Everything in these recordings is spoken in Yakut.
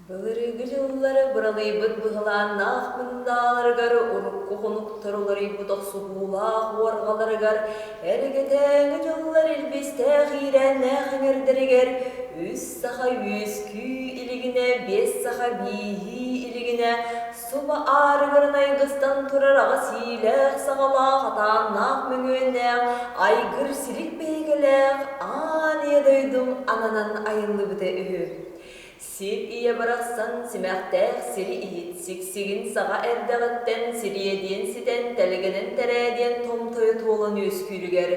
Былырыыҥҥы дьыллары быралыйбыт быһылааннаах мындааларыгар, урукку хонуктар уларыйбыт охсуһуулаах уорҕаларыгар, эргэтээҥи дьыллар илбистээх иирээннээх эҥэрдэригэр үс саха үөскүү илигинэ, биэс саха бииһии илигинэ, суба аарыгарын айгыстан турар аҕыс иилээх-саҕалаах, атааннаах мөҥүөннээх, айгыр силик бэйэкэлээх аан ийэ дойдум ананан айыллыбыта үһү. Сир ийэ барахсан симэхтээх сири иһит сиксигин саҕа эрдэҕиттэн сириэдийэн ситэн тэлгэнэн тэрээдийэн томтойо туолан үөскүүрүгэр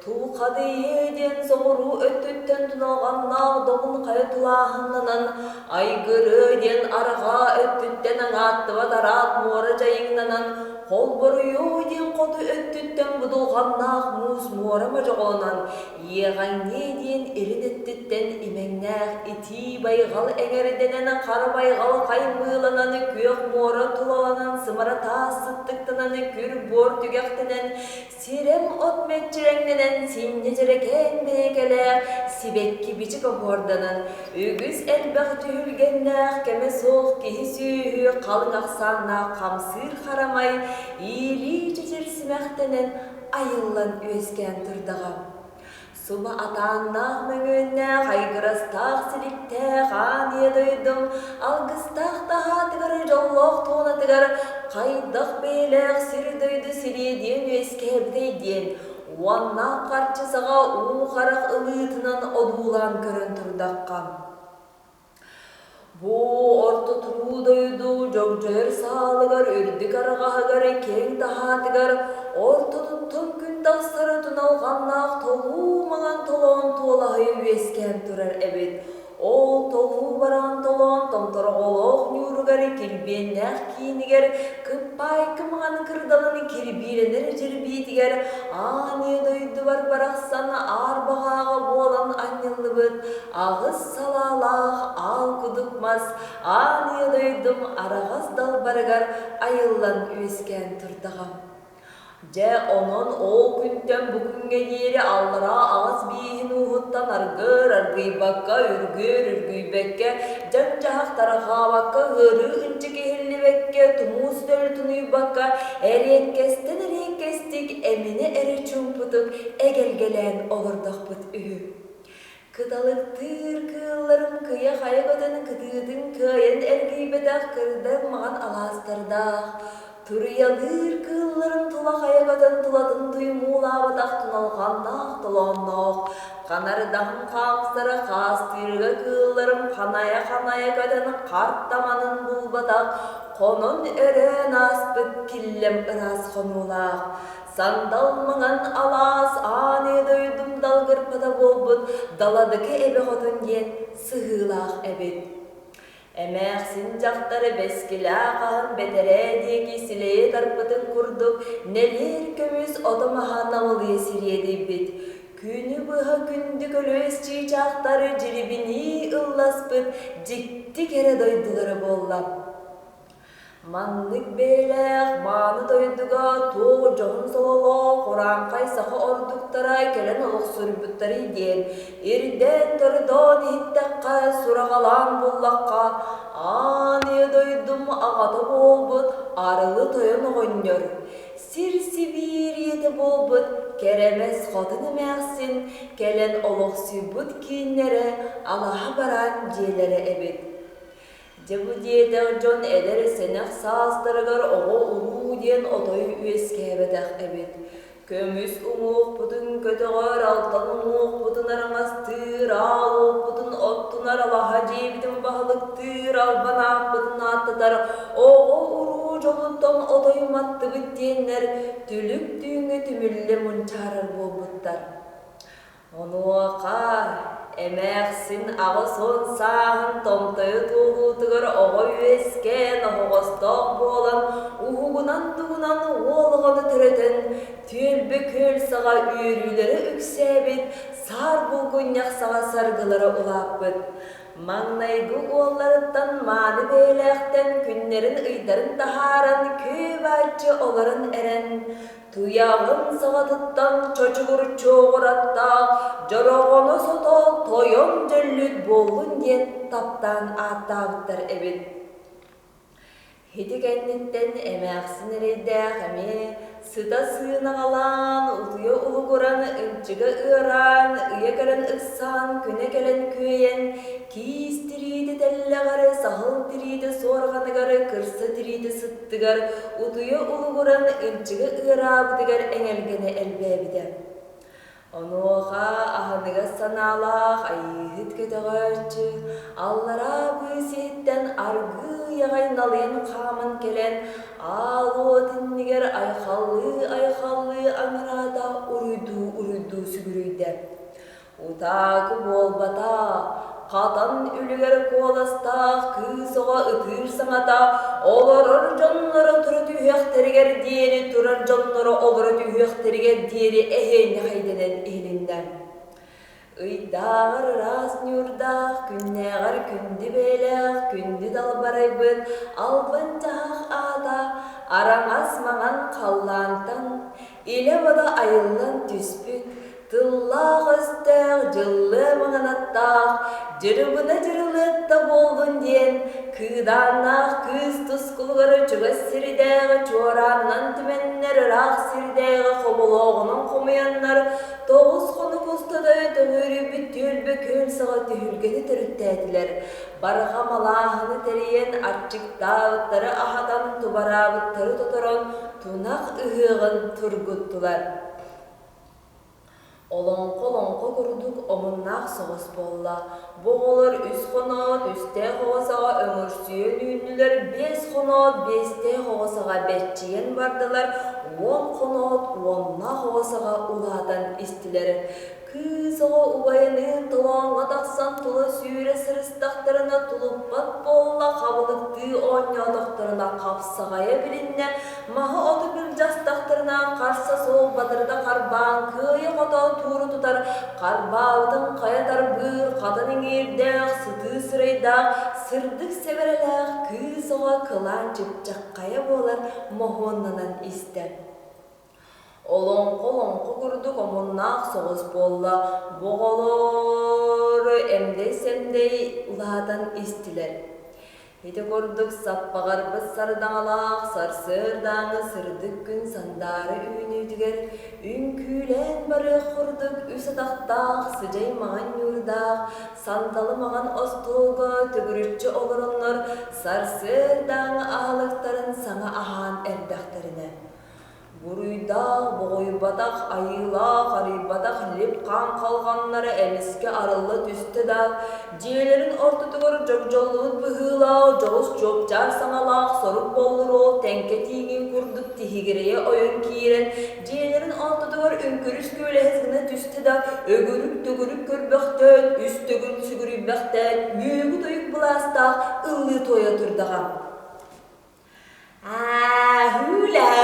Тулхадыйыы диэн соҕуруу өттүттэн туналҕаннаах добун хайа тулааһыннанан Айгырыы диэн арҕаа өттүттэн аҥааттыбат араат муора дьайыҥнанан Холборуйуу диэн хоту өттүттэн будулҕаннаах муус муора модьоҕолонон Иэҕэҥниэ диэн илин өттүттэн имэҥнээх итии байҕал эҥэрдэнэн, хара байҕал хаймыыланан, күөх муора тулаланан, сымара таас сыттыктанан, күр буор түгэхтэнэн, сирэм от мэччирэҥнэнэн, синньэ дьэрэкээн бэйэкэлээх, сибэкки бичик оһуорданан, үгүс элбэх түһүлгэннээх, кэмэ суох киһи-сүөһү халыҥ ахсааннаах хамсыыр харамай, иилии чэчир симэхтэнэн, айыллан үөскээн турдаҕа. Суба атааннаах мөҥүөннээх, айгырастаах силиктээх аан ийэ дойдум алгыстаах таһаатыгар, дьоллоох туонатыгар хайдах бэйэлээх сир-дойду сириэдийэн үөскээбитэй диэн уоннаах харчы саҕа уу харах ылыытынан одуулаан көрөн турдахха Бу орто туруу дойду дьогдьойор саалыгар, үрдүк арҕаһыгар, киэҥ таһаатыгар ортотуттан күн тахсара туналҕаннаах толуу маҥан толоон туолаһыйа үөскээн турар эбит. Ол толуу бараан толоон томтороҕолоох ньууругар килбиэннээх киинигэр кыппаайкы маҥан кырдалын кирбиилэнэр дьирбиитигэр аан ийэ дойдубар барахсан аар баҕааҕа буолан анньыллыбыт аҕыс салаалаах аал кудук мас аан ийэ дойдум араҕас далбарыгар айыллан үөскээн турдаҕа. Дьэ, онон ол күнтэн бу күҥҥэ диэри аллараа аҕыс бииһин ууһуттан аргыр аргыйбакка, үргүөр үргүйбэккэ, дьаҥ-дьаһах тарҕаабакка, ыарыы ынчык иһиллибэккэ, тумуус дөл тунуйбакка, эриэккэстэн эриэккэстик эминэ эрэ чуумпутук эгэлгэлээн олордохпут үһү. Кыталыктыыр кыылларым кыйа-хайа көтөн кытыытын кыайан эргийбэтэх кырдал маҥан алаастардаах, туруйалыыр кыылларым тула хайа көтөн тулатын туймуулаабатах туналҕаннаах толоонноох, ханардаһым хаамсара хаастыырга кыылларым ханайа-ханайа көтөн хартаманын булбатах, хонон өрөөн ааспыт киллэм ыраас хонуулаах, Сандал маҥан алаас аан ийэ дойдум далгырпата буолбут Даладыкы эбэ хотун диэн сыһыылаах эбит. Эмээхсин дьахтары бэскилээх аһын бэтэрээ диэки силэйэ тарпытын курдук нэлиэр көмүс ото-маһа намылыйа сириэдийбит. Күнү быһа күндү көлүөс чыычаахтары дьирибинии ылласпыт дьикти кэрэ дойдулара буолла. Маннык бэйэлээх мааны дойдуга туох дьоһун сололоох урааҥхай саха ордуктара кэлэн олохсуйбуттарый диэн ирдээн-тордоон иһиттэххэ, сураҕалаан буллахха, аан ийэ дойдум аҕата буолбут Арылы Тойон оҕонньор, сир-сибиир ийэтэ буолбут Кэрэмэс Хотун эмээхсин кэлэн олохсуйбут кииннэрэ алаһа бараан дьиэлэрэ эбит. Дьэ бу диэтэх дьон эдэр сэнэх саастарыгар оҕо-уруу диэн отой үөскээбэтэх эбит. Көмүс уҥуохпутун көтөҕөр, алтан уҥуохпутун араҥастыыр, аал уоппутун оттунар, алаһа дьиэбитин баһылыктыыр, албан ааппытын ааттатар оҕо-уруу дьолуттан отой маттыбыт диэннэр түлүк түүҥҥэ түмүллэ мунчаарар буолбуттар. Онуоха эмээхсин 80 сааһын томтойо туолуутугар оҕо үөскээн оһоҕостоох буолан уһугунан-тугунан уол оҕону төрөтөн, түөлбэ күөл саҕа үөрүүлэрэ үксээбит, саар булгунньах саҕа саргылара улааппыт. Маҥнайгы уолларыттан мааны бэйэлээхтэн күннэрин-ыйдарын таһааран күө-бааччы олорон эрэн, туйаҕын саҕатыттан чочугур чуоҕураттаах дьороҕоно сото тойон дьөллүт буоллун диэн таптаан ааттаабыттар эбит. Ити кэнниттэн эмээхсин эрэйдээх эмиэ сыта сыынаҕалаан, утуйа уһугуран, ынчыга ыараан, ыйа кэлэн ыксаан, күнэ кэлэн күөйэн, киис тириитэ тэллэҕэр, саһыл тириитэ суорҕаныгар, кырса тириитэ сыттыгар, утуйа уһугуран, ынчыга ыараабытыгар эҥэлгэнэ элбээбитэ. Онуоха аһыныгас санаалаах Айыыһыт көтөҕөөччү аллараа быыс иһиттэн аргыый аҕай налыйан хааман кэлэн, аал уот иннигэр айхаллыы-айхаллыы аҥараата уруйдуу-уруйдуу сүгүрүйдэ. Утаакы буолбатах, хатан үлүгэр куоластаах кыыс оҕо ытыыр саҥата олорор дьонноро тура түһүөхтэригэр диэри турар дьонноро олоро түһүөхтэригэр диэри эһиэнньэхэйдэнэн иһилиннэ. Ыйдааҕар ыраас ньуурдаах, күннээҕэр күндү бэйэлээх, күндү далбарайбыт албан дьаһах аата араҥас маҥан халлаантан илэ-бодо айыллан түспүт тыллаах-өстөөх дьыллыа маҥанаттаах, дьырыбына дьырылыатта буоллун диэн, кыыдааннаах кыыс тускулугар чугас сирдээҕи чуораанынан түмэннэр ыраах сирдээҕи хоболооҕунан хомуйаннар, 9 хонук устата төҥүрүйбүт түөлбэ күөл саҕа түһүлгэни төрүттээтилэр. Барҕа малааһыны тэрийэн, аччыктаабыттары аһатан, тубараабыттары тоторон, тунах ыһыаҕын тургуттулар. Олоҥхо-олоҥхо курдук омуннаах соҕус буолла. Бу оҕолор үс хоноот, үстээх оҕо саҕа өҥөрсүйэн үүннүлэр, 5 хоноот, биэстээх оҕо саҕа бэччийэн бардылар, 10 хоноот, уоннаах оҕо саҕа улаатан истилэр. Кыыс оҕо убайыныын толооҥҥо тахсан тула сүүрэ сырыстахтарына тулуппат буолла, хабылыктыы оонньоотохторуна хапсаҕайа билиннэ, маһы-оту былдьастахтарына харса суох батарыта харбаан кыайа-хото тууру тутар, харбаабытын хайа тарбыыр, хатан иҥиирдээх, сытыы сырайдаах, сырдык сэбэрэлээх кыыс оҕо кылаан чыпчаххайа буолар моһуоннанан истэ. Олоҥхо-олоҥхо курдук омуннаах соҕус буолла, бу оҕолор эмдэй-сэмдэй улаатан истилэр. Ити курдук саппаҕырбыт сардаҥалаах сарсыардааҥы сырдык күн сандаара үүнүүтүгэр үҥкүүлээн барыах курдук үс атахтаах сыдьай маҥан ньуурдаах сандалы маҥан остуолга төгүрүччү олороннор сарсыардааҥы аһылыктарын саҥа аһаан эрдэхтэринэ Буруйдаах, боҕуйбатах, айыылаах, арыйбатах лип-хаан халҕаннара эмискэ арылла түстэ да, дьиэлэрин ортотугар дьогдьоллубут быһыылаах дьоҕус чуопчаар саҥалаах сорук боллуруол тэҥкэ тииҥин курдук тиһигирэйэ ойон киирэн, дьиэлэрин ортотугар үҥкүрүс күөлэһис гына түстэ да, өгүрүк-төгүрүк көрбөхтөөн, үс төгүл сүгүрүйбэхтээн, үөгү-тойук былаастаах ыллыы туойа турдаҕа. Аһыылаатан,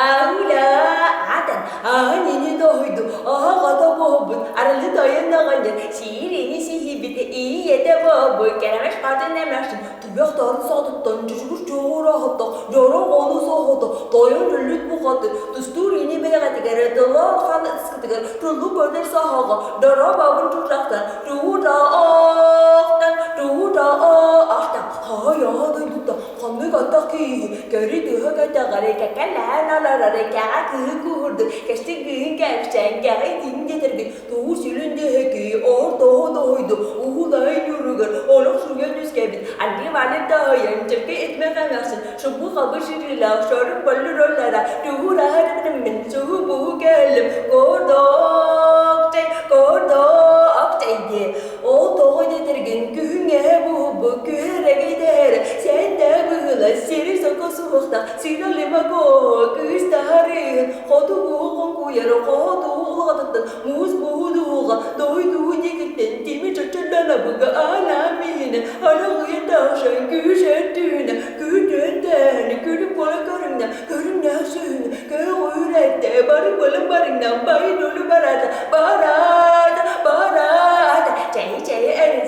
аһыылаатан, аһын ини тоһуйдум, аһаҕата буолбут, арылы тойон оҕонньор, сиирини сиһибит, ийэтэ буолбут, кэрэмэс хатын эмээхсин, туйахтарын саҕатыттан чочугур чоҕураһыттах, дьоро ону соһута, тойон өллүт бухатыр, тустуур ини бэйэҕитигэр, тыллаах хан ытыскытыгар, тыллы көтөр саһаҕа, дара бабын тутахтан, туутаахтан, туутаахтан, Хайа дойдута ханнык аттах киһи көрү тыһа кэтэҕэри кэкэлээн аларары кэҕэ кыһы куһурдук кэстик кыыһын кэпсээн кэҕи тиҥ дэтэргин тугу сүлүн дэһэки оор тоһо тоһуйду уһулай ньуругар олох суруйан үскэбит анды ваны таһыйан чыркы этмэх эмэхсин субу хабы сирилээх сорун боллуроллара тугу раһарымныммын сугу буһу кэллим кордоктай кордоктай диэ Ол тоҕо дэтэргин күһүн эһэ буһубу күһэрэгэйдээр сэнтэ быһыла сири соко суһуохтах синалимако кыыс таһарыыһын хоту буһу хоҥкуйар хоһотуу улаҕатыттан муус буһу дуһуга доһуй дуһу диэкиттэн тими чоччоллонабыга аана миһинэ араҕыйа тахсан күүсэ түүнэ күүтүөнтээһини күлүк буола көрүҥнэ көрүҥнээх сүһүнэ көҕүрэтэ бары былым барыҥнан бай дулу барата барата барата чэй чэй эрэ.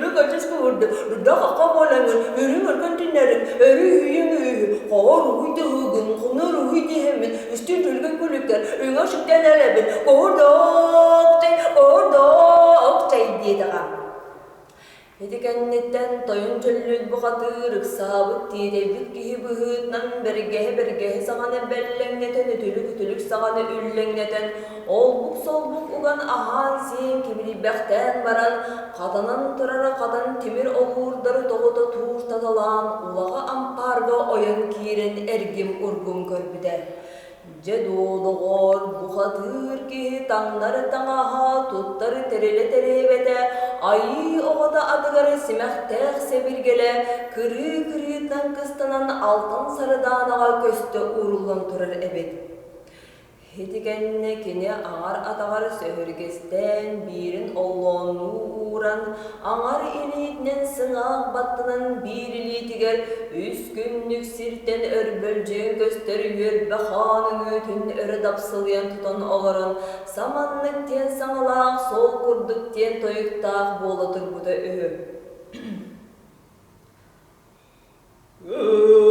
Дуллук адьас куһурдук, дурда-хахха буолаҥҥын, үрүҥ өркөн түннэриҥ, өрүү үһүйүҥ үһү, хоһор уһуй тыһыгын, хонор уһуй тиһэммин, үстүү түлгэн күлүккэр, үҥэ сүктэн эрэбин, куһурдук-чай, куһурдук-чай диэтэҕэ. Ити кэнниттэн тойон чөллүүт бухатыыр ыксаабыт тиэтэйбит киһи быһыытынан бэргэһэ-бэргэһэ саҕаны бэллэҥнэтэн үтүлүк-үтүлүк саҕаны үллэҥнэтэн олбук-солбук уган аһаан-сиэн кибилийбэхтээн баран хатанан турара хатан тимир олуурдары тоҕута тууртаталаан улаҕа ампаарга ойон киирэн эргим-ургум көрбүтэ. Дьэ доо, доҕоор, бухатыыр киһи таҥнары таҥаһа, туттары тэрилэ тэрээбэтэ, айыы оҕото атыгар симэхтээх сэбиргэлэ кырыы-кырыытынан кыстанан алтан сарыдаанаҕа көстө ууруллан турар эбит. Ити кэннэ кини аҥар атаҕар сөһүргэстээн биирин оллооннуу ууран, аҥар илиитинэн сыҥаах баттанан биир илиитигэр үс күннүк сиртэн өрбөлдьүйэн көстөр үөрбэ хаан үҥүүтүн өрө дапсылыйан тутан олорон, саманнык диэн саҥалаах сол курдук диэн тойуктаах буола турбута үһү. Oh.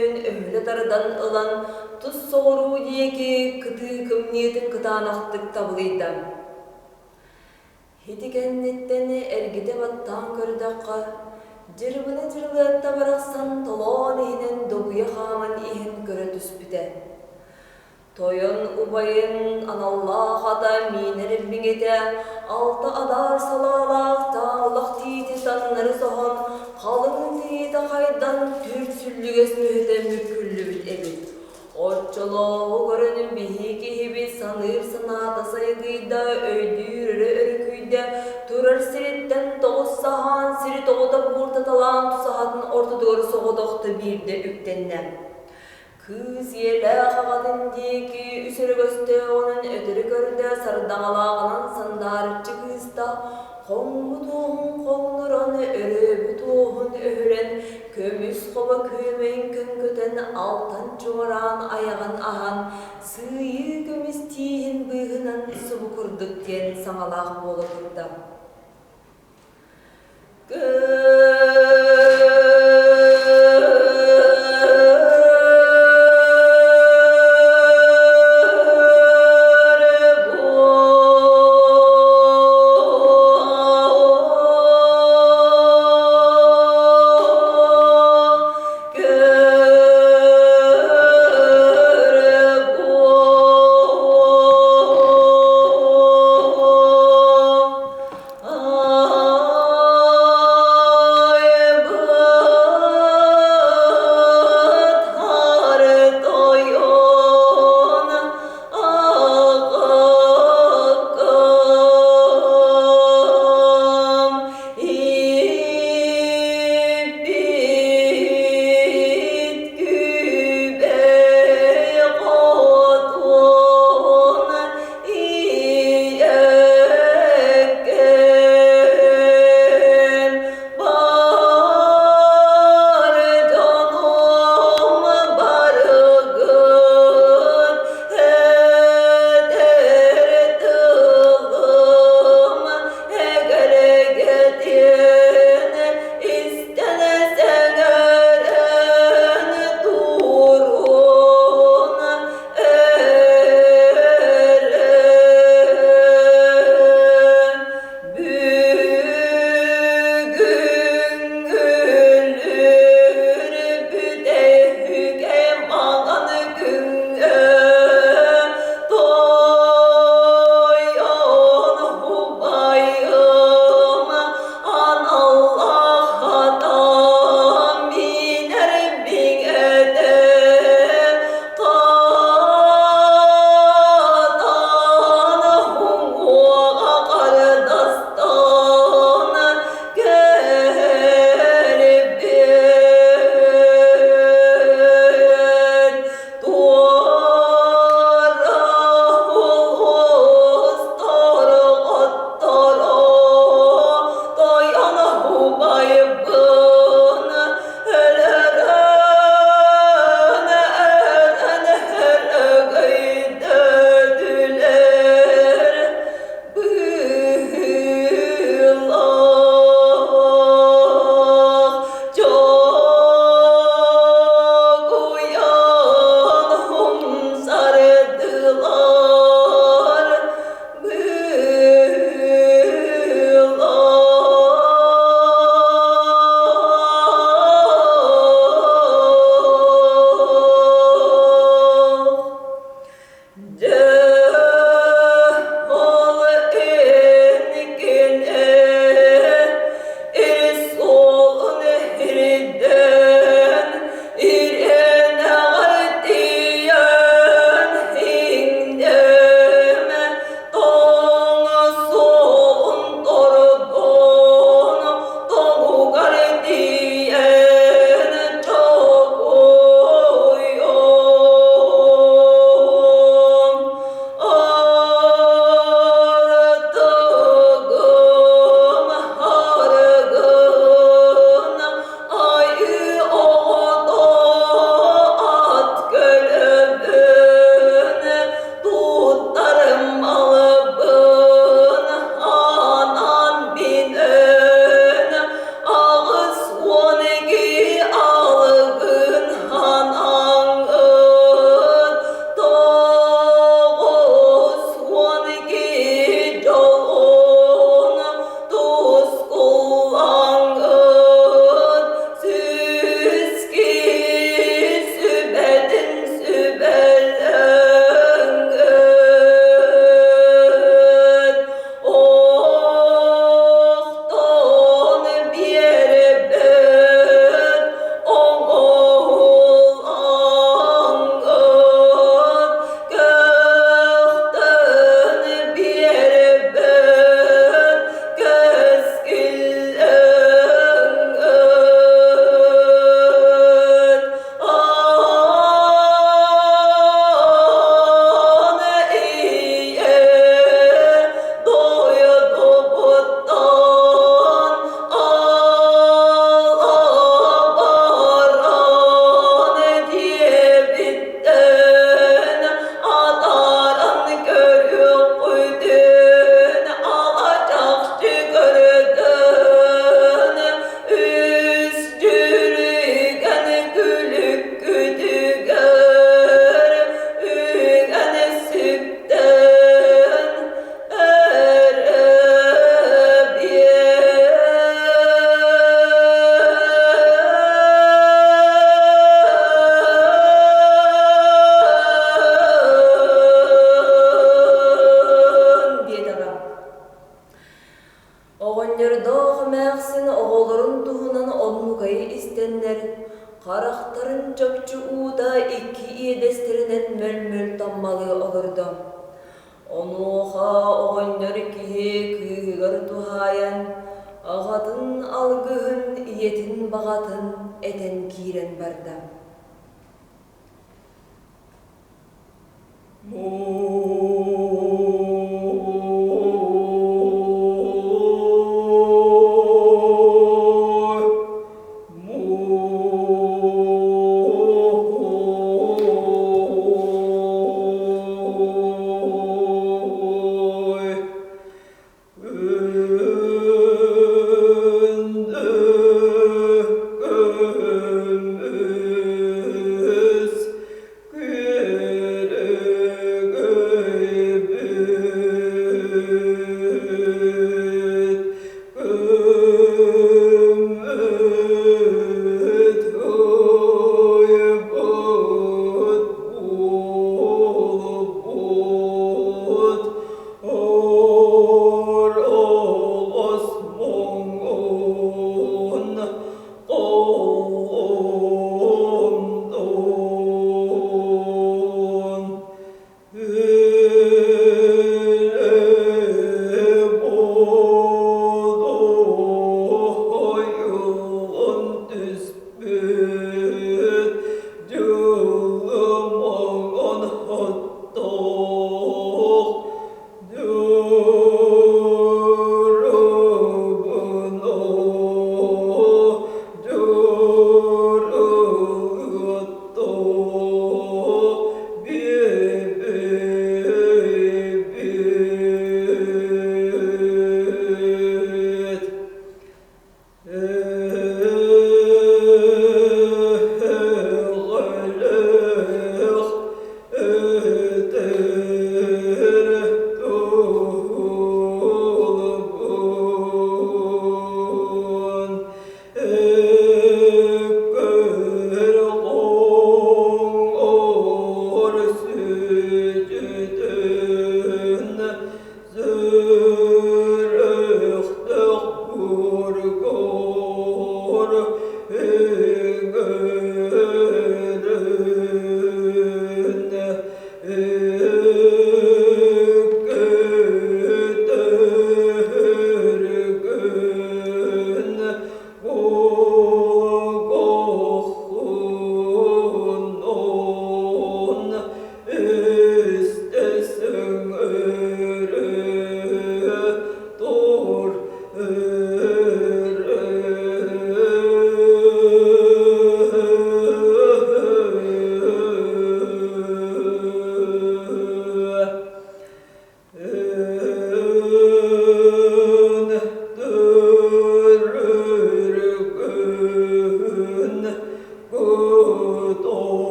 түөһүн өһүлэ тардан ылан, тус соҕуруу диэки кытыы кымньыытын кытаанахтык табылыйда. Ити кэнниттэн эргитэ баттаан көрдөххө, Дьырыбына Дьырылыатта барахсан толоон иһинэн догуйа хааман иһэн көрө түспүтэ. Тойон убайын аналлаах ата миинэр илбиҥэтэ алта адаар салаалаах тааллах тиити таҥнары соһон, халыҥ тириитэ хайдан түр сүллүгэс мүһэтэ мүккүллүбүт эбит. Оччолооҕу көрөн биһи киһибит саныыр санаата сайгыйда, өйдүүр өрө өрүкүйдэ, турар сириттэн тоҕус саһаан сири тоҕута бууртаталаан тусаһатын ортотугар соҕотохто биирдэ үктэннэ. Кыыс ийэлээх аҕатын диэки үс өрөгөстөөҕүнэн өтөрү көрдө, сардаҥалааҕынан сандаарыччы кыыста, хоҥмут уоһун хоҥнорон, өрөөбүт уоһун өһүрэн, көмүс хобо күөмэйин көҥкөтөн, алтан чуораан айаҕын аһан, сыыйыы көмүс тииһин быыһынан субу курдук диэн саҥалаах буола турда. Көрө чопчу уута икки иэдэстэринэн мөл-мөл таммалыы олордо. Онуоха оҕонньор киһи кыыһыгар туһаайан, аҕатын алгыһын, ийэтин баҕатын этэн киирэн барда.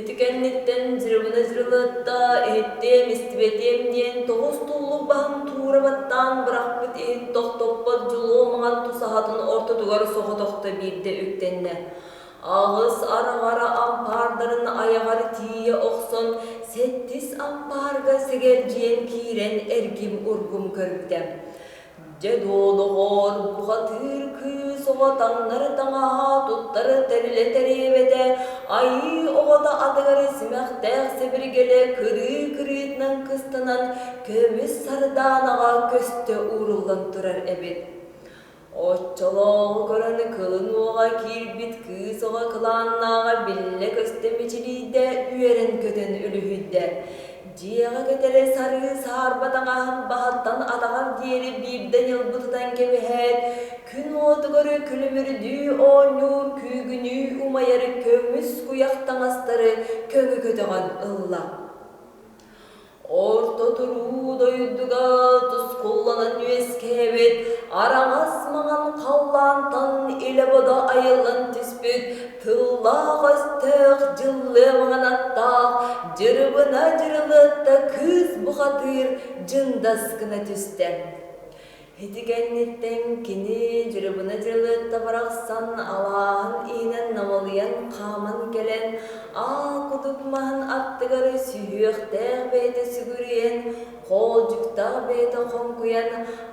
Ити кэнниттэн дьырыбына дьырылыатта, иһиттиэм, истибэтиэм диэн тоҕус туллук баһын туура баттаан бырахпыт иһин тохтоппот дьулуо маҥан тусаһатын ортотугар соҕотохто биирдэ үктэннэ. Аҕыс араҕара ампаардарын айаҕар тиийэ охсон, сэттис ампаарга сэгэлдьийэн киирэн эргим-ургум көрбүтэ. Дьэ доҕоор, бухатыыр кыыс оҕо таҥнары таҥаһа, туттары тэрилэ тэриэбэтэ, айыы оҕото атыгар симэхтээх сэбиргэлэ кырыы-кырыытынан кыстанан көмүс сардаанаҕа көстө ууруллан турар эбит. Оччолооҕу көрөн кылын уоҕа киирбит кыыс оҕо кылааннааҕа биллэ-көстө мичилийдэ, үөрэн-көтөн үлүһүйдэ. Дьиэҕэ кэтэрэ сарыы саарба таҥаһын баһыттан атаҕар диэри биирдэ ньылбытытан кэбиһээт, күн уотугар күлүмүрдүү оонньуур күүгүнүү умайар көмүс куйах таҥастары көҥү көтөҕөн ылла. Орто туруу дойдуга тускулланан үөскээбит араҥас маҥан халлаантан илэ-бодо айыллан түспүт тыллаах-өстөөх дьыллыа маҥан аттаах Дьырыбына Дьырылыатта кыыс бухатыыр дьындас гына түстэ. Ити кэнниттэн кини Дьырыбына Дьырылыатта барахсан алааһын иһинэн намылыйан хааман кэлэн, аал кутук маһын аттыгар сүһүөхтээх бэйэтэ сүгүрүйэн, хоолдьуктаах бэйэтэ хоҥкуйан,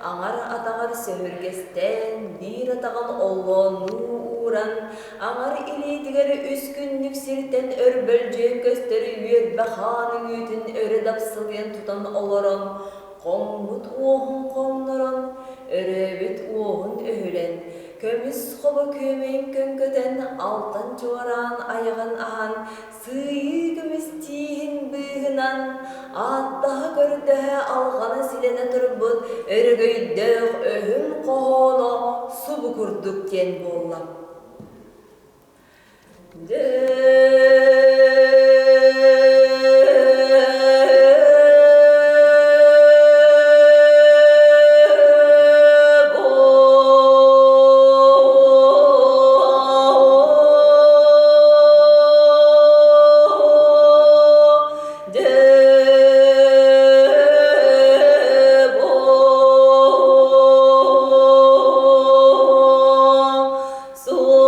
аҥар атаҕар сөһүргэстээн, биир атаҕын оллооннуу ууран, аҥар илиитигэр үс күннүк сиртэн өрбөлдьүйэн көстөр үөрбэ хаан үҥүүтүн өрө дапсылыйан тутан олорон, Хоҥмут уоһун хоҥнорон, өрөөбүт уоһун өһүрэн, көмүс хобо күөмэйин көҥкөтөн, алтан чуораан айаҕын аһан, сыыйыы көмүс тииһин быыһынан, ааттаһа-көрдөһө алҕана-силэнэ турбут өрөгөйдөөх өһүн хоһооно субу курдук диэн буолла. Сугу.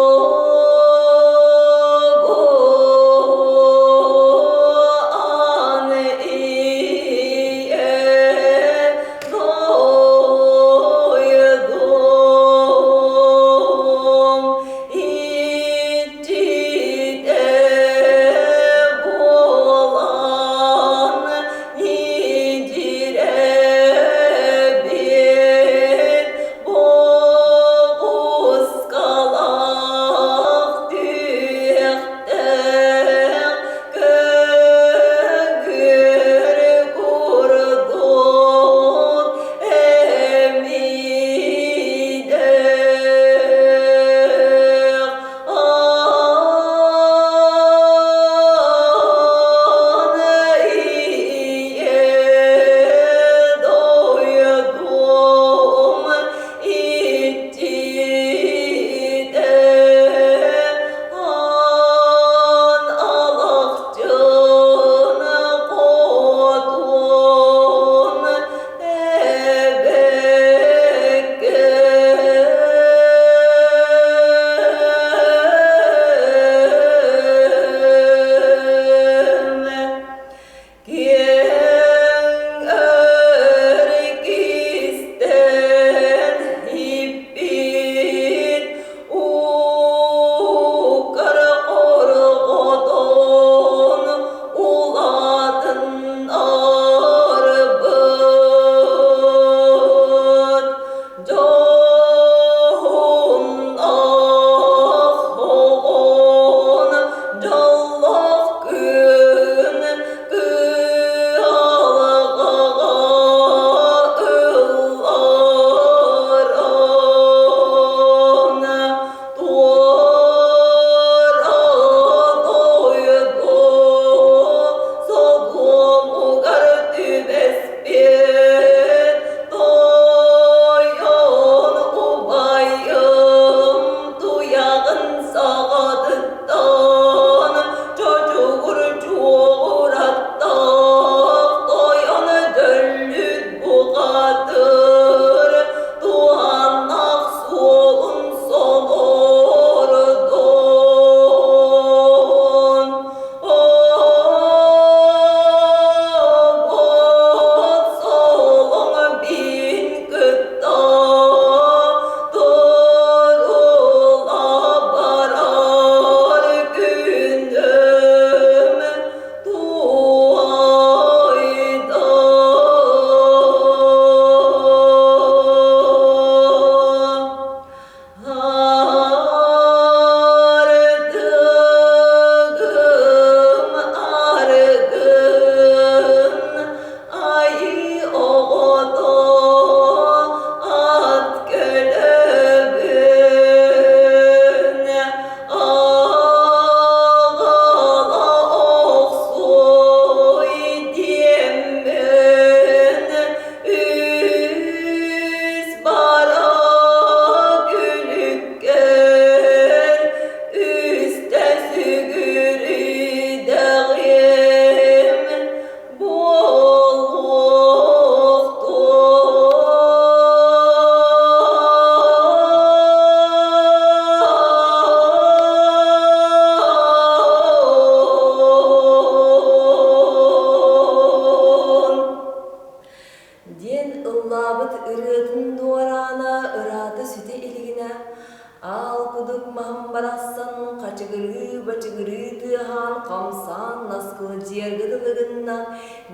аан наскылдьыйарга дылы гынна,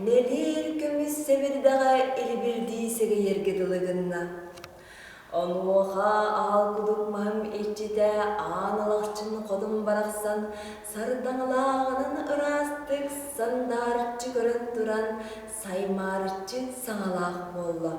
нэлиэр көмүс сэбирдэҕэ илибирдии сэгэйэргэ дылы гынна. Онуоха аал кудук маһым иччитэ аан алахчын хотун барахсан сардаҥалааҕынан ыраастык сандаарыччы көрөн туран саймаарыччы саҥалаах буолла.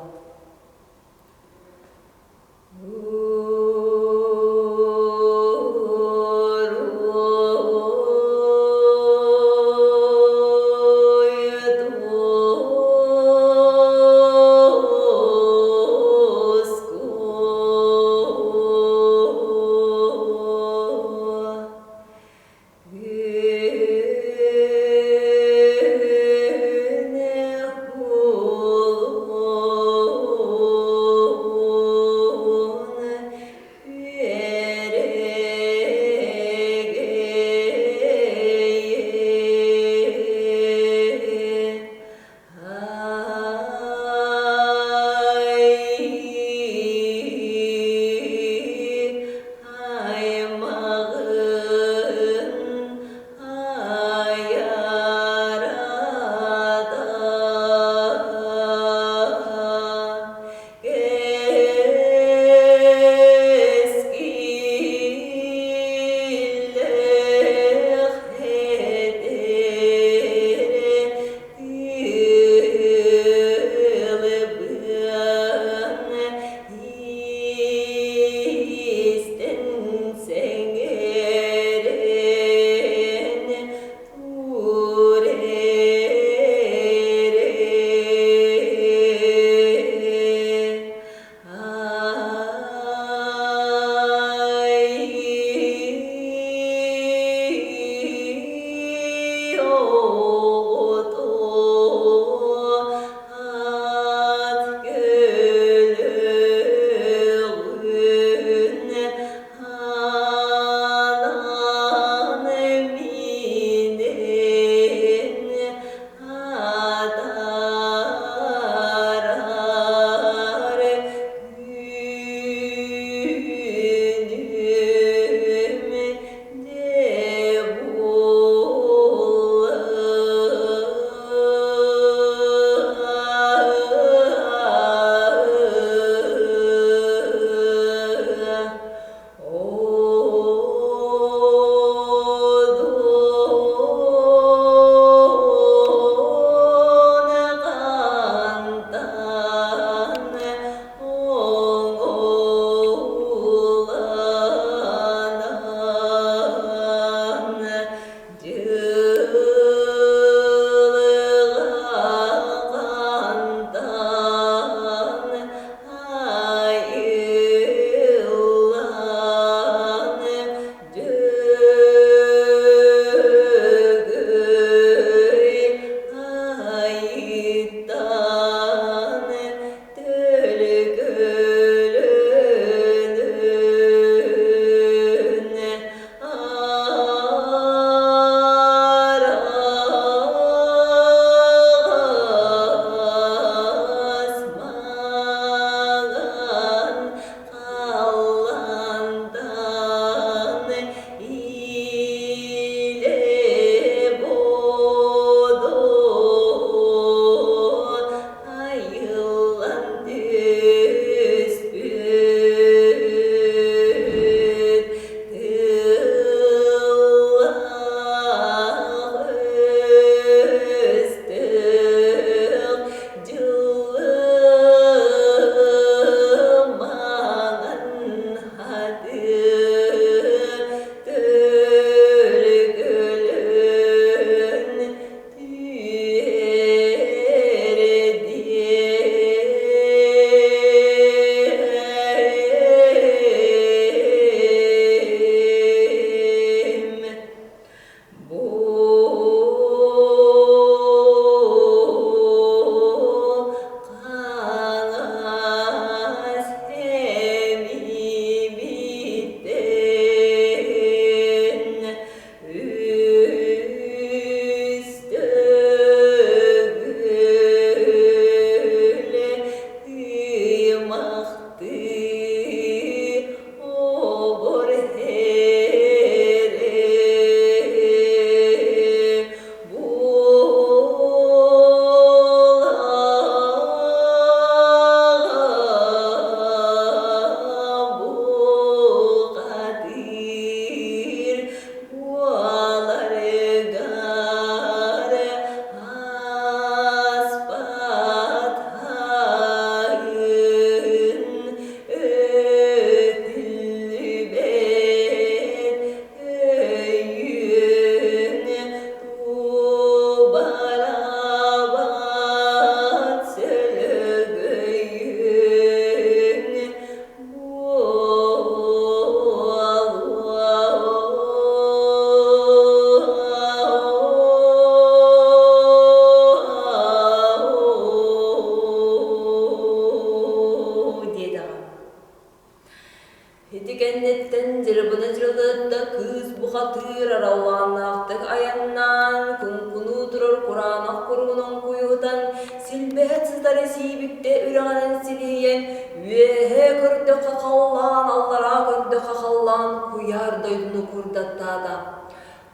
кураанах куругунан куйуһутан, силбэһэ сытар сиибиктэ үрэҕинэн силиһийэн, үөһэ көрдөххө халлаан, аллараа көрдөххө халлаан куйаар дойдуну курдаттаата.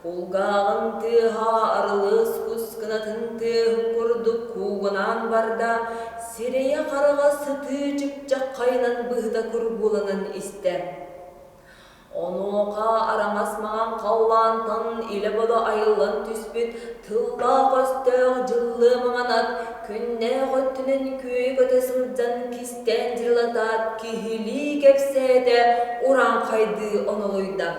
Кулгааҕын тыаһа арылыс кус кынатын тыаһын курдук куугунаан барда, сирэйэ-хараҕа сытыы чыпчаххайынан быһыта курбууланан истэ. Онуоха араҥас маҥан халлаантан илэ-бодо айыллан түспүт тыллаах-өстөөх дьыллыы маҥан ат күннээх өттүнэн күөйэ көтө сылдьан кистээн дьырылатаат киһилии кэпсээтэ, урааҥхайдыы онолуйда.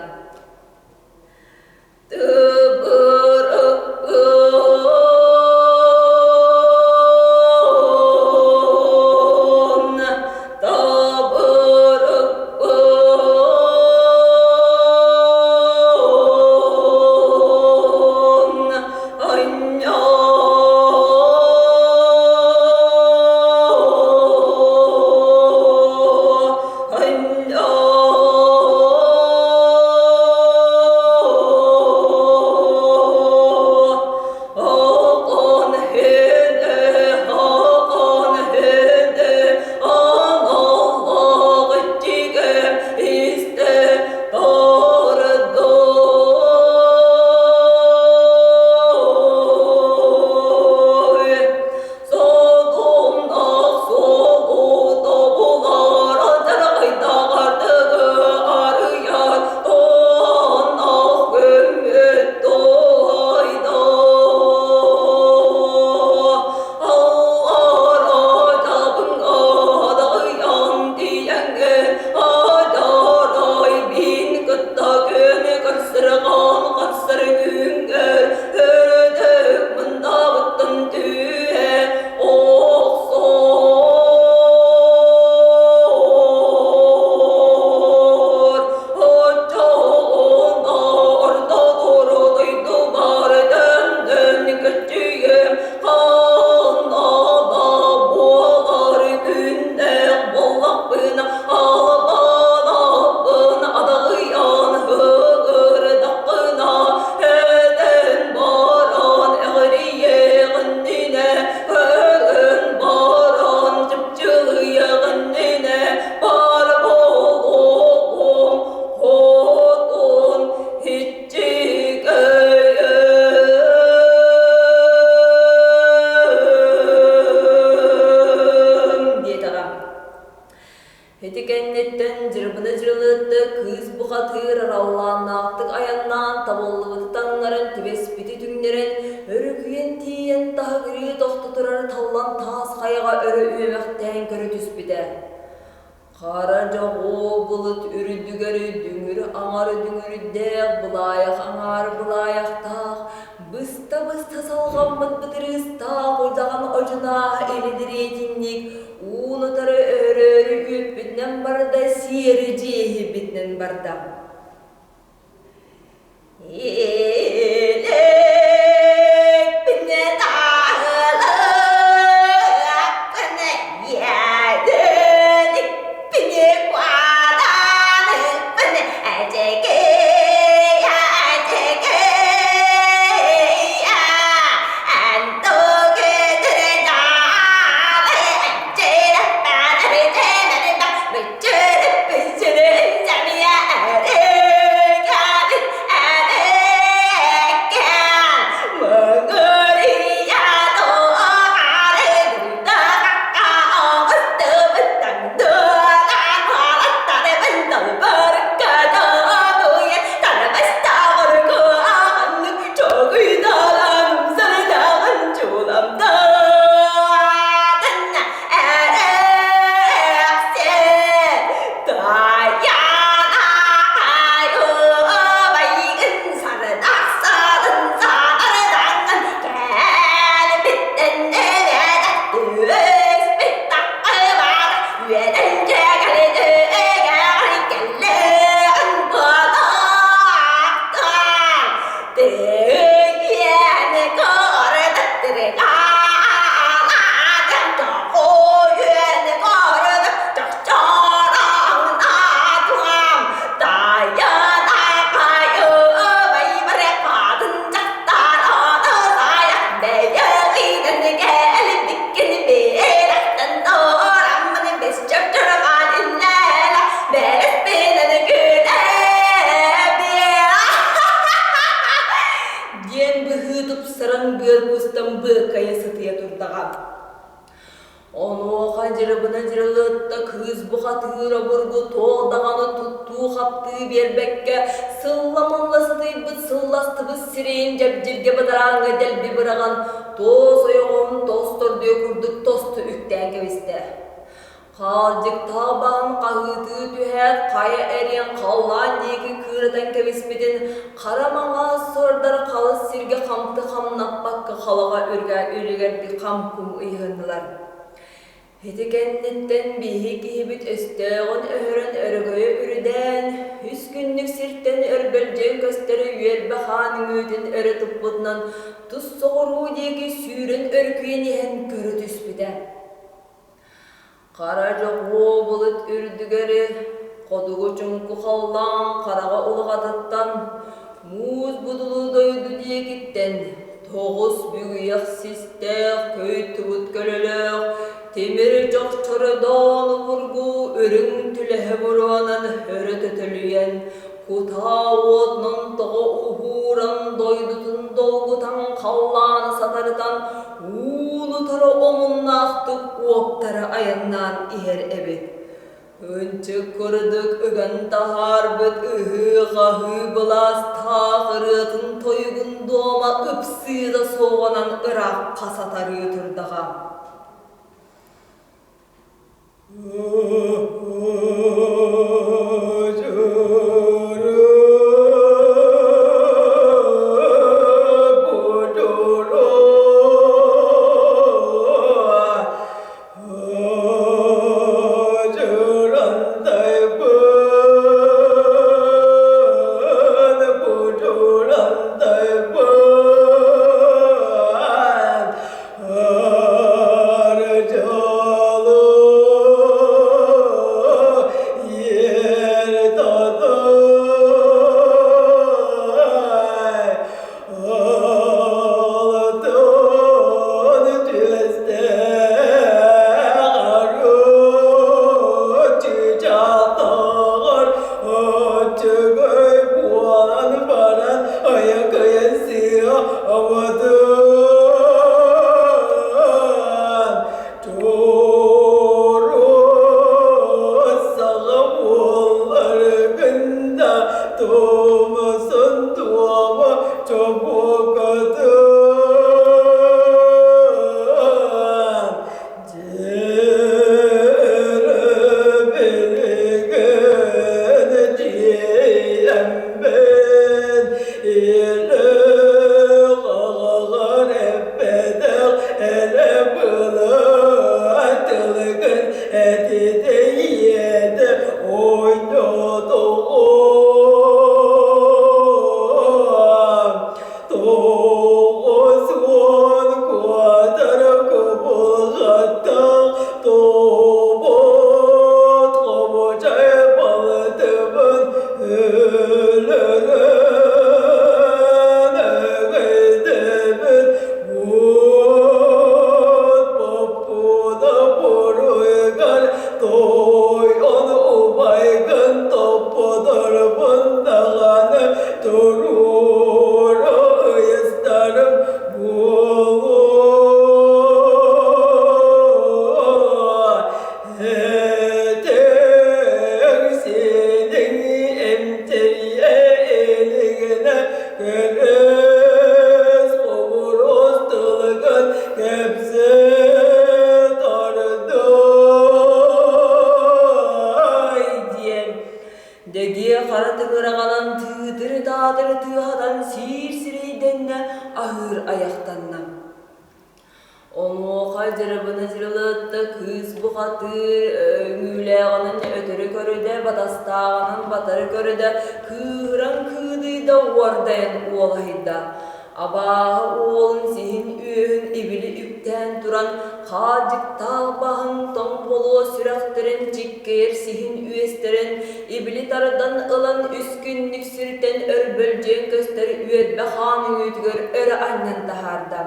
Диэтэҕэ. Ити кэнниттэн дьырбына дьырылыатта кыыс бухатыыр араллааннаахтык айаннаан табыллыбыты таҥнаран түбэспити түҥнэрэн, өрүкүйэн тиийэн таһыгырыы тохто турар таллан таас хайаҕа өрө үөмэхтээн көрө түспүтэ. Хара дьоҕуо былыт үрдүгэр дүҥүр аҥар дүҥүрдээх, былаайах аҥаар былаайахтаах, быста-быста салҕаммыт бытырыыстаах удаҕан одьунааһа илидириэтинньик уун-утары өрөөрү үөппүтүнэн барда, сиэри дьиэһийбитинэн барда. кустан быаккайа сытыйа турдаҕа. Онуоха дьырыбына дьырылыатта кыыс бухатыыр обургу туох даҕаны туттуу-хаптыы биэрбэккэ, сылла-мылла сытыйбыт сылластыбыт сирэйин дьэбдьиргэ бадарааҥҥа дэлби быраҕан, туос ойоҕоһун тостордуо курдук тосту үктээн кэбистэ. Хаалдьыктаах баһын хаһыытыы түһээт, хайа эриэн халлаан диэки кыыратан кэбиспитин, хара маҥаас суордар халыс сиргэ хамты хамнаппакка халаҕа үрүгэрдик хам-хум ыйыһыннылар. Ити кэнниттэн биһи киһибит өстөөҕүн өһөрөн өрөгөйө үрүдээн, үс күннүк сиртэн өргөлдьүйэн көстөр үөрбэ хаан үҥүүтүн өрө туппутунан тус соҕуруу диэки сүүрэн өрүкүйэн иһэн көрө түспүтэ. Хара дьоҕуо былыт үрдүгэр хотугу чуҥку халлаан хараҕа улаҕатыттан муус будулу дойду диэкиттэн тоҕус бүгүйэх систээх көй тубут көлөлөөх тимир чохчородоон обургу үрүҥ түлэһэ буруонан өрө төтөлүйэн кутаа уотунан тоҕо уһууран дойдутун долгутан халлааны сатарытан ууну-утары омуннаахтык уоптара айаннаан иһэр эбит. Ынчык курдук ыган таһаарбыт ыһыы-хаһыы былаастаах ырыатын тойугун дуома ыпсыыта суоҕунан ыраахха сатарыы турдаҕа. Дэгиэ хара тыҥыраҕынан тыытыры-таатыры тыаһатан сиир сирэйдэннэ, аһыыр айахтанна. Онуоха дьырыбына дьырылыатта кыыс бухатыыр үҥүүлээҕинэн өтөрү көрүдэ, батастааҕынан батары көрүдэ, кыыһыран кыыдыйда, уордайан уолаһыйда. Абааһы уолун сиһин үөһүн ибили үктээн туран, хаадьыктаах баһын тоҥ болуо сүрэхтэрин чиккэйэр сиһин үөстэрин ибили тардан ылан үс күннүк сиртэн өрбөлдьүйэн көстөр үөрбэ хаан үҥүүтүгэр өрө анньан таһаарда.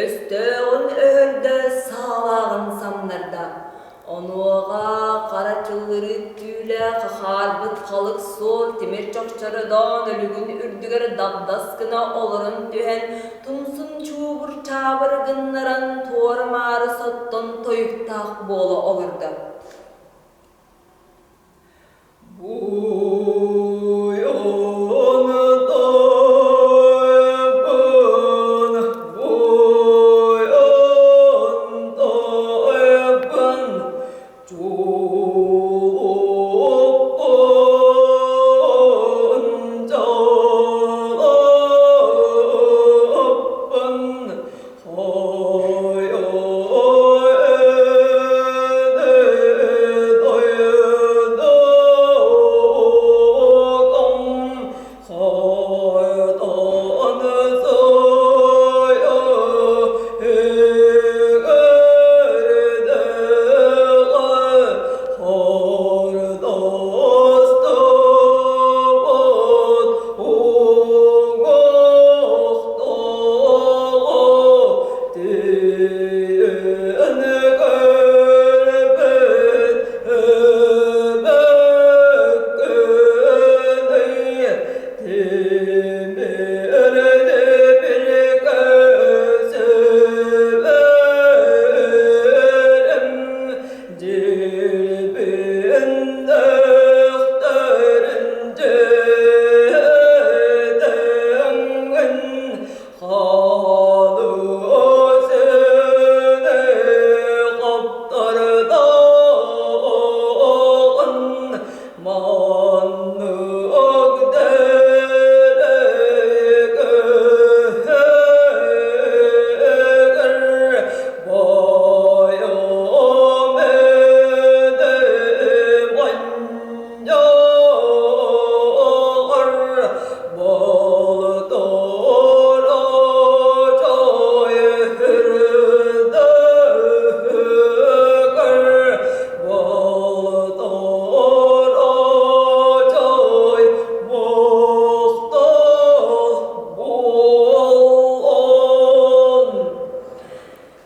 Өстөөҕүн өһөрдө, саалааҕын самнарда. Онуоха хара чыллырыыт түүлээх хахаарбыт халык суол тимир чохчородоон өлүгүн үрдүгэр дагдас гына олорон түһэн, тумсун чуубур-чаабыр гыннаран туора-маары соттон тойуктаах буола олордо. Буйун тойбун, буйун тойбун, чулуппун, чолоппун,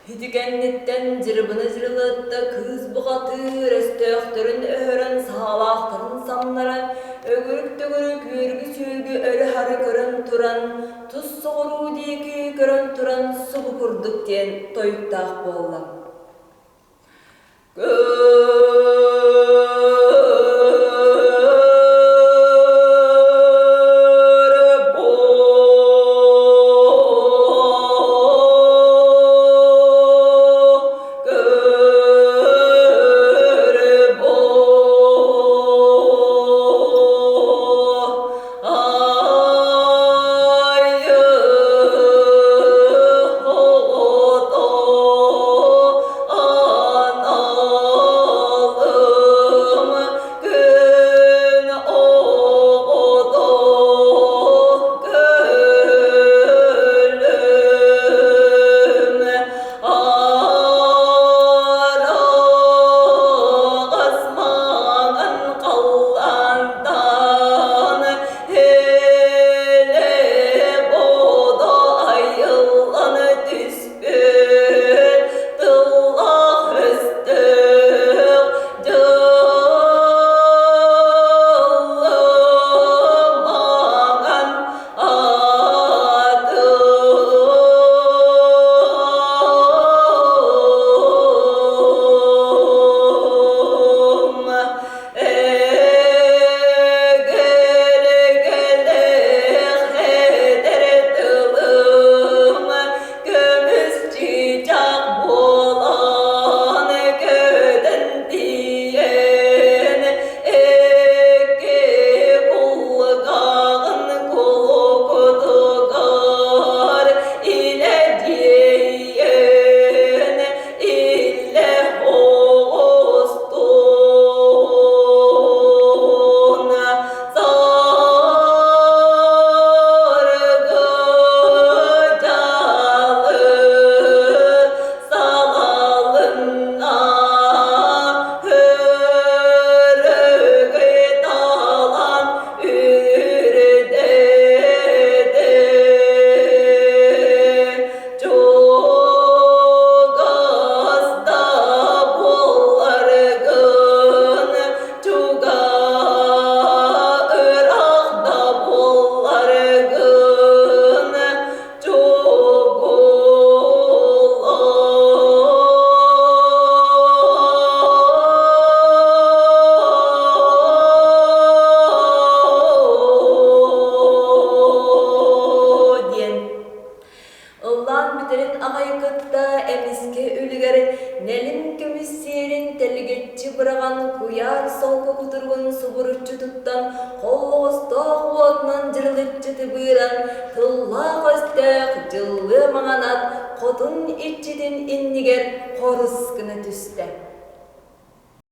Ити кэнниттэн Дьырыбына Дьырылыатта кыыс бухатыыр өстөөхтөрүн өһөрөн саалаахтарын самнаран, өгүрүк-төгүрүк үөргү-сүөргү өрө-хары көрөн туран, тус соҕуруу диэки көрөн туран субу курдук диэн тойуктаах буолла. быыһыгар нэлим көмүс сиэрин тэлгэччи быраҕан куйаар солко кутуругун субуруччу туттан холлоҕостоох уотунан дьырылыччы тыбыыран тыллаах-өстөөх дьыллыа маҥан ат хотун иччитин иннигэр хорус гына түстэ.